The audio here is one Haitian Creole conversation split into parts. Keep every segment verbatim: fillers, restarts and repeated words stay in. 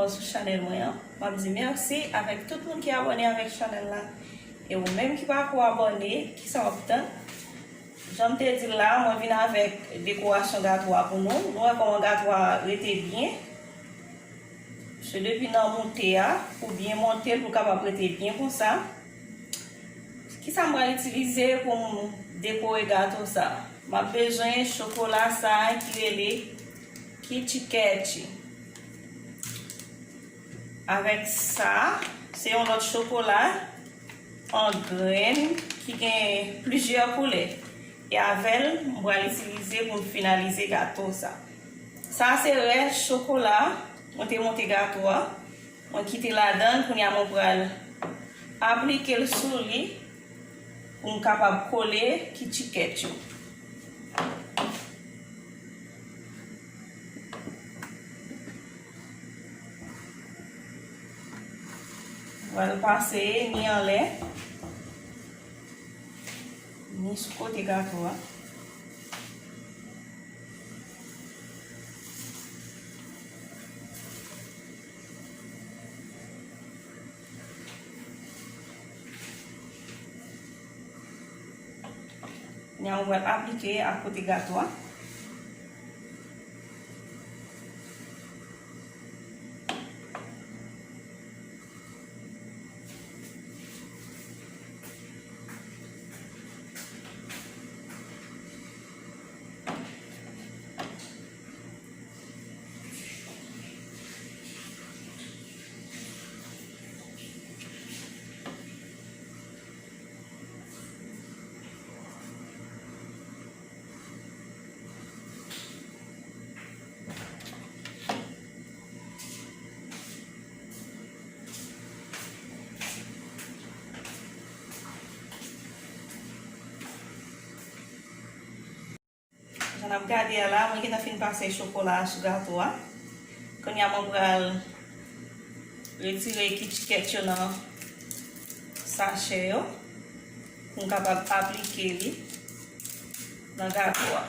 Sou chanèl mwen an. M ap di mèsi avèk tout moun ki abòne avèk chanèl la. E ou menm ki pako abòne, kisa w ap tann? Jan m te di l la, mwen vin avèk dekorasyon gato a pou nou. Nou wè kòman gato a rete byen. Se depi nan moute a, pou byen monte l, pou l kapab rete byen konsa. Kisa m pral itilize pou m dekore gato sa? M ap bezwen chokola sa ki rele Kitty Ketchi. Avèk sa, se yon lòt chokola an grenn ki gen plizyè koulè. E avè l, m pral itilize pou m finalize gato sa. Sa se rès chokola mwen te monte gato a. Mwen kite ladan l, kounye a mwen pral aplike l sou li pou m kapab kole Kitty Ketchi yo. Mwen pral pase ni anlè, ni sou kote gato a. Kounye a, mwen pral aplike a kote gato a. Jan n ap gade a la, mwen gentan fin pase chokola a sou gato a. Kounye a, mwen pral retire Kitty Ketchi yo nan sachè yo pou m kapab aplike li nan gato a.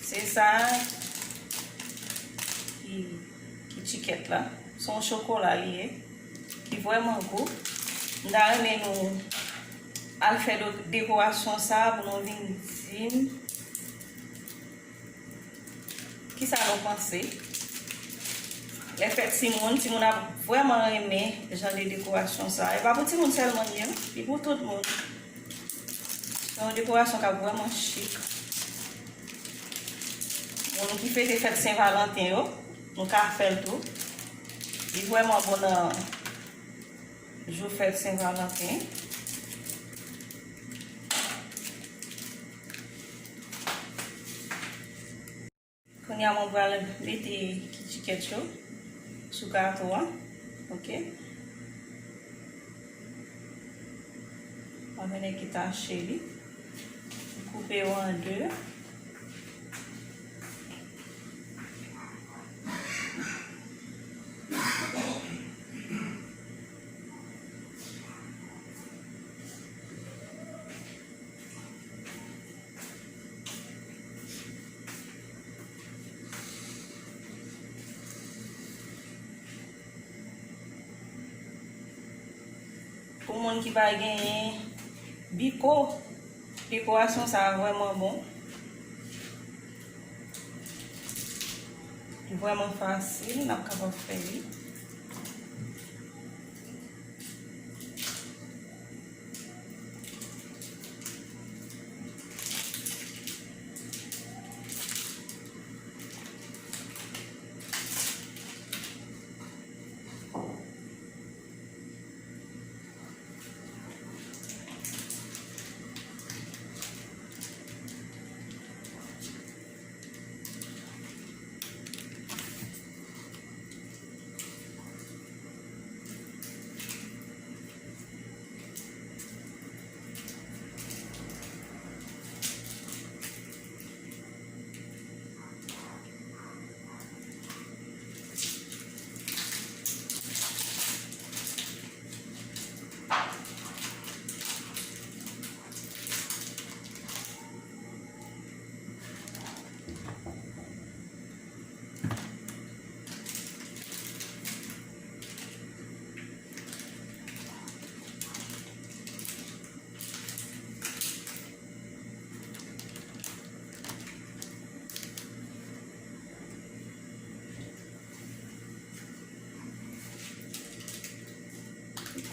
Se sa ki, ki Kitty Ketchi la. Se yon chokola li ye, ki vrèman gou. M ta renmen nou al fè do-, dekorasyon sa pou nou vin di m kisa nou panse. Lè fèt timoun, timoun ap vrèman renmen jan de dekorasyon sa. E pa pou timoun sèlman li ye, non. Li pou tout moun. Se yon dekorasyon k ap vrèman chik. Moun ki fete fèt Sen Valanten yo, nou ka fè l tou. Li vrèman bon nan jou fèt Sen Valanten. Kounye a, mwen pral mete Kitty Ketchi yo sou gato a. Oke. Mwen mennen ki tache li. Koupe yo an de. Pou moun ki pa genyen biko, dekorasyon sa a vrèman bon. Li vrèman fasil, n ap kapab fè li.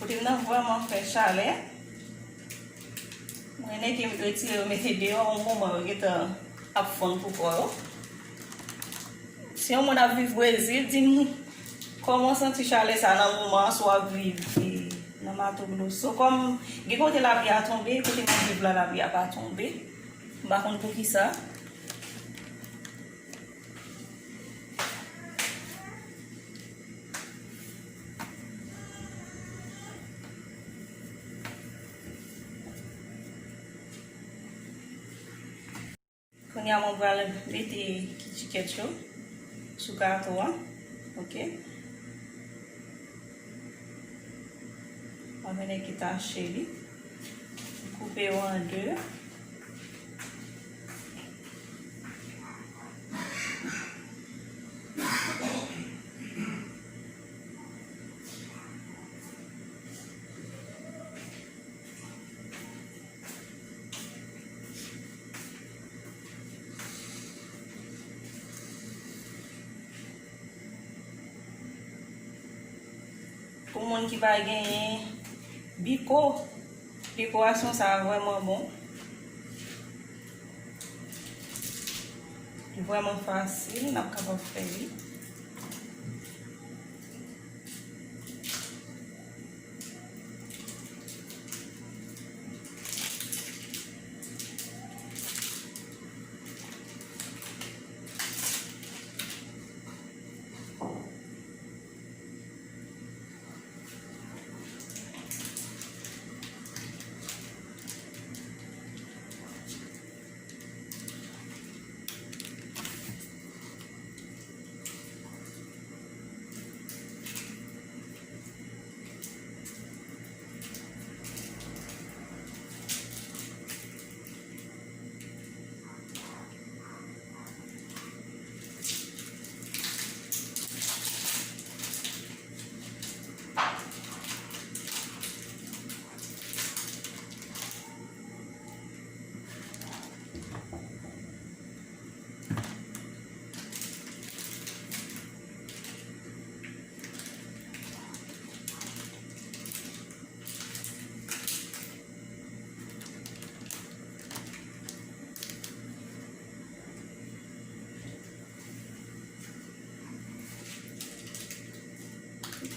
Kote m nan vrèman fè chalè. Mwen nèk yo retire yo mete deyò, yon moman yo gentan ap fonn pou kò yo. Si yon moun ap viv Brezil, di m kòman w santi chalè sa nan moman an, si w ap viv, e, nan Mato Grosso. Kòm gen kote lapli a tonbe, kote m ap viv la, lapli a pa tonbe. M pa konn poukisa. Kounye a mwen pral mete KitKat yo sou gato a. Ok. Mwen mennen ki tache li. Koupe yo an de. Pou moun ki pa genyen biko, dekorasyon sa a vrèman bon. Li vrèman fasil, n ap kapab fè li.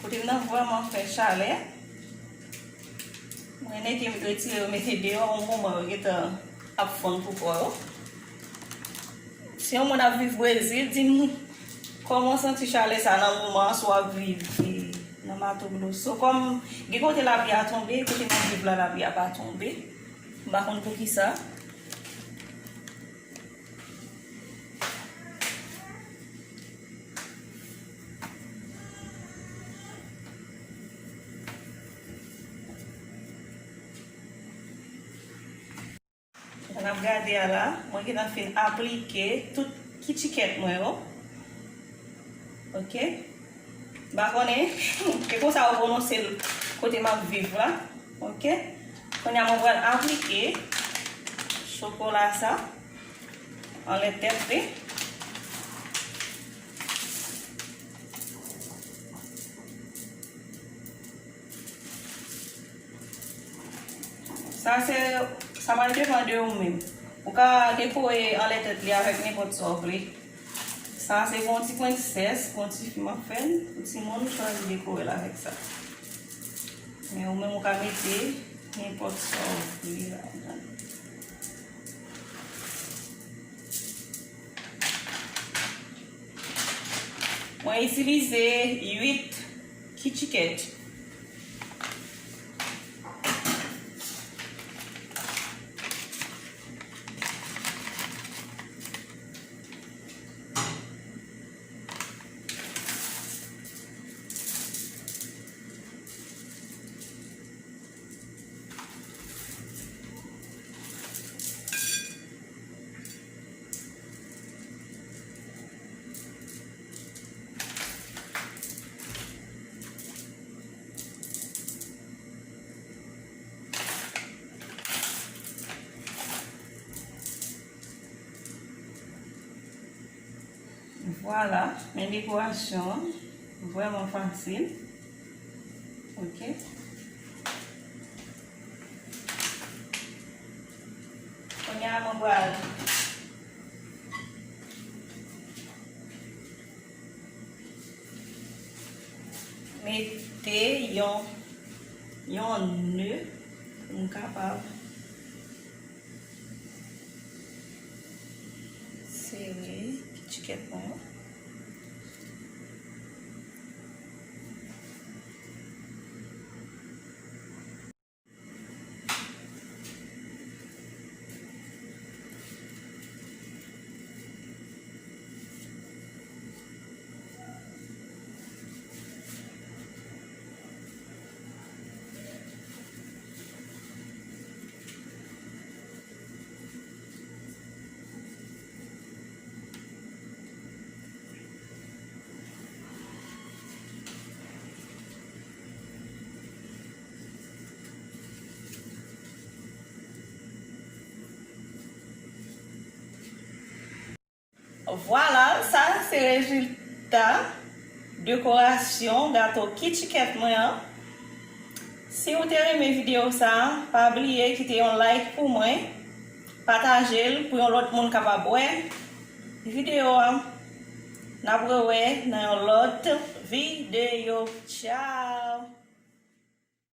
Kote m nan vrèman fè chalè. Mwen nèk yo retire yo mete deyò, yon moman yo gentan ap fonn pou kò yo. Si yon moun ap viv Brezil, di m kòman w santi chalè sa nan moman an, si w ap viv, e, nan Mato Grosso. Kòm gen kote lapli a tonbe, kote m ap viv la, lapli a pa tonbe. M pa konn poukisa. Jan n ap gade a la, mwen gentan fin aplike tout KitKat mwen yo. Ok. M pa konnen e konsa yo pwononse l kote m ap viv la. Ok. Kounye a mwen pral aplike chokola sa anlè tèt li. Sa se, sa pral depann de ou menm. Ou ka dekore anlè tèt li avèk nenpòt sa w vle. Sa se pou yon ti prensès, pou yon ti fi m ap fè l, pou timoun, ou chwazi dekore l avèk sa. Men ou menm ou ka mete nenpòt sa w vle ladan l. Mwen itilize uit KitKat. Vwala, men dekorasyon an vrèman fasil. Ok. Mwen pral mete yon, yon ne pou m kapab sere Kit Kat mwen an. Vwala, sa se rezilta dekorasyon gato Kit Kat mwen an. Si w te renmen videyo sa, pa bliye kite yon like pou mwen, pataje l pou yon lòt moun kapab wè videyo a. N ap rewè nan yon lòt videyo. Tchao!